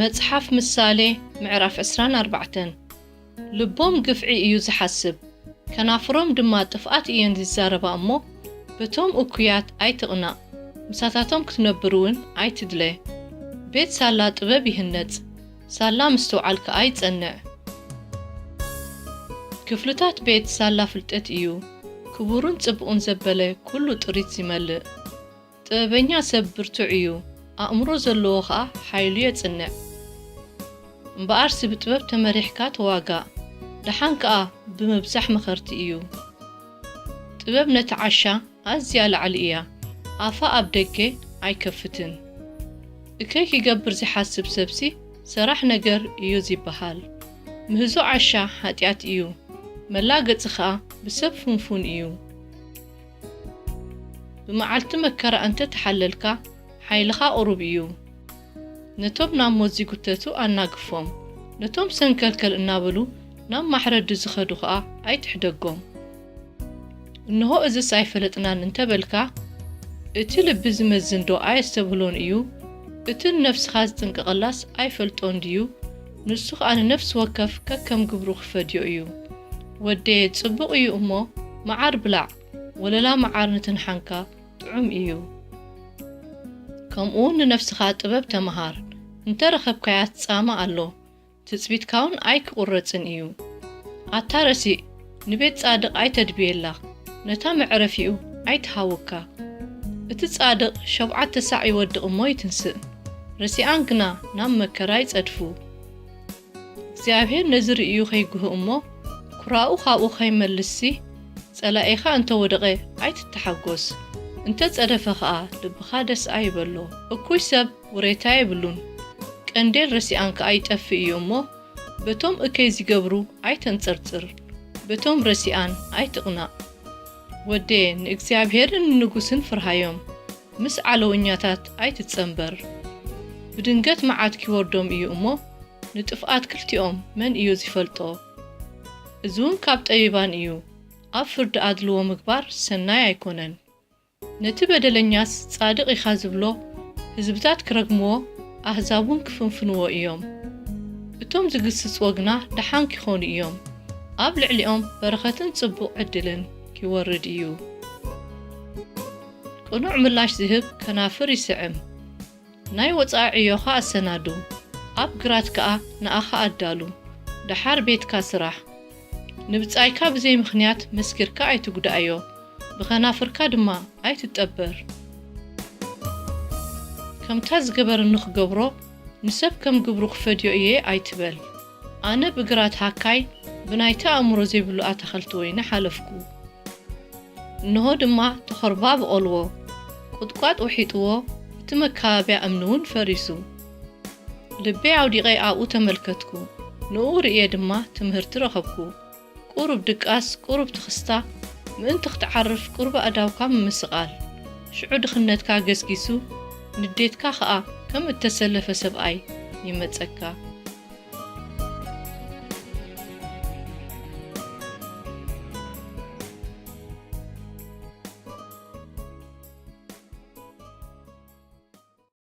መጽሓፍ ምሳሌ ምዕራፍ ዕስራን ኣርባዕተን። ልቦም ግፍዒ እዩ ዝሓስብ፣ ከናፍሮም ድማ ጥፍኣት እየን ዝዛረባ እሞ፣ በቶም እኩያት ኣይትቕናእ፣ ምሳታቶም ክትነብር እውን ኣይትድለ። ቤት ሳላ ጥበብ ይህነጽ፣ ሳላ ምስትውዓል ከኣ ይጸንዕ። ክፍልታት ቤት ሳላ ፍልጠት እዩ፣ ክቡርን ጽቡቕን ዘበለ ኩሉ ጥሪት ይመልእ። ጥበበኛ ሰብ ብርቱዕ እዩ፣ ኣእምሮ ዘለዎ ኸኣ ሓይሉ የጽንዕ። እምበኣርሲ ብጥበብ ተመሪሕካ ተዋጋእ፣ ደሓን ከኣ ብምብዛሕ መኸርቲ እዩ። ጥበብ ነቲ ዓሻ ኣዝያ ላዕሊ እያ፣ ኣፋ ኣብ ደገ ኣይከፍትን። እከይ ኪገብር ዚሓስብ ሰብሲ ሰራሕ ነገር እዩ ዚበሃል። ምህዞ ዓሻ ሓጢኣት እዩ፣ መላገጺ ኸኣ ብሰብ ፍንፉን እዩ። ብመዓልቲ መከራ እንተ ተሓለልካ፣ ሓይልኻ ቁሩብ እዩ። ነቶም ናብ ሞት ዚጉተቱ ኣናግፎም፣ ነቶም ሰንከልከል እናበሉ ናብ ማሕረዲ ዝኸዱ ኸኣ ኣይትሕደጎም። እንሆ እዝስ ኣይፈለጥናን እንተ በልካ፣ እቲ ልቢ ዝመዝን ዶ ኣየስተብህሎን እዩ? እቲ ንነፍስኻ ዝጥንቀቐላስ ኣይፈልጦን ድዩ? ንሱ ኸኣ ንነፍሲ ወከፍ ከከም ግብሩ ክፈድዮ እዩ። ወደየ ጽቡቕ እዩ እሞ፣ መዓር ብላዕ፣ ወለላ መዓር ንትንሓንካ ጥዑም እዩ። ከምኡውን ንነፍስኻ ጥበብ ተመሃር፣ እንተ ረኸብካያ ትጻማ ኣሎ፣ ትጽቢትካ እውን ኣይክቑረጽን እዩ። ኣታ ረሲእ፣ ንቤት ጻድቕ ኣይተድብየላ፣ ነታ መዕረፊኡ ኣይትሃውካ። እቲ ጻድቕ ሸውዓተ ሳዕ ይወድቕ እሞ ይትንስእ፣ ረሲኣን ግና ናብ መከራ ይጸድፉ። እግዚኣብሔር ነዚ ርእዩ ኸይጉህ እሞ፣ ኩራኡ ኻብኡ ኸይመልስሲ፣ ጸላኢኻ እንተ ወደቐ ኣይትተሓጎስ፣ እንተ ጸደፈ ኸኣ ልብኻ ደስ ኣይበሎ። እኩይ ሰብ ውሬታ የብሉን፣ ቀንዴል ረሲኣን ከኣ ይጠፍእ እዩ እሞ፣ በቶም እከይ ዚገብሩ ኣይተንጸርጽር፣ በቶም ረሲኣን ኣይትቕናእ። ወደየ፣ ንእግዚኣብሔርን ንንጉስን ፍርሃዮም፣ ምስ ዓለውኛታት ኣይትጸንበር። ብድንገት መዓት ኪወርዶም እዩ እሞ፣ ንጥፍኣት ክልቲኦም መን እዩ ዚፈልጦ? እዚ እውን ካብ ጠቢባን እዩ። ኣብ ፍርዲ ኣድልዎ ምግባር ሰናይ ኣይኮነን። ነቲ በደለኛስ ጻድቕ ኢኻ ዝብሎ፣ ህዝብታት ክረግምዎ፣ ኣህዛብ እውን ክፍንፍንዎ እዮም። እቶም ዝግስጽዎ ግና ደሓን ኪኾኑ እዮም። ኣብ ልዕሊኦም በረኸትን ጽቡቕ ዕድልን ኪወርድ እዩ። ቅኑዕ ምላሽ ዝህብ ከናፍር ይስዕም። ናይ ወጻኢ ዕዮኻ ኣሰናዱ፣ ኣብ ግራት ከኣ ንኣኻ ኣዳሉ። ደሓር ቤትካ ስራሕ። ንብጻይካ ብዘይ ምኽንያት መስኪርካ ኣይትጉዳእዮ፣ ብኸናፍርካ ድማ ኣይትጠበር። ከምታ ዝገበረኒ ክገብሮ፣ ንሰብ ከም ግብሩ ክፈድዮ እየ ኣይትበል። ኣነ ብግራት ሃካይ፣ ብናይቲ ኣእምሮ ዘይብሉ ኣታኽልቲ ወይኒ ሓለፍኩ። እንሆ ድማ ተኸርባ በቖልዎ፣ ቁጥቋጥ ውሒጥዎ፣ እቲ መካበብያ እምኒ እውን ፈሪሱ። ልበይ ኣውዲቐ ኣብኡ ተመልከትኩ፣ ንእኡ ርእየ ድማ ትምህርቲ ረኸብኩ። ቁሩብ ድቃስ፣ ቁሩብ ትኽስታ፣ ምእንቲ ክትዓርፍ ቁሩብ ኣእዳውካ ምምስቓል። ሽዑ ድኽነትካ ገስጊሱ፣ ንዴትካ ኸኣ ከም እተሰለፈ ሰብኣይ ይመጸካ።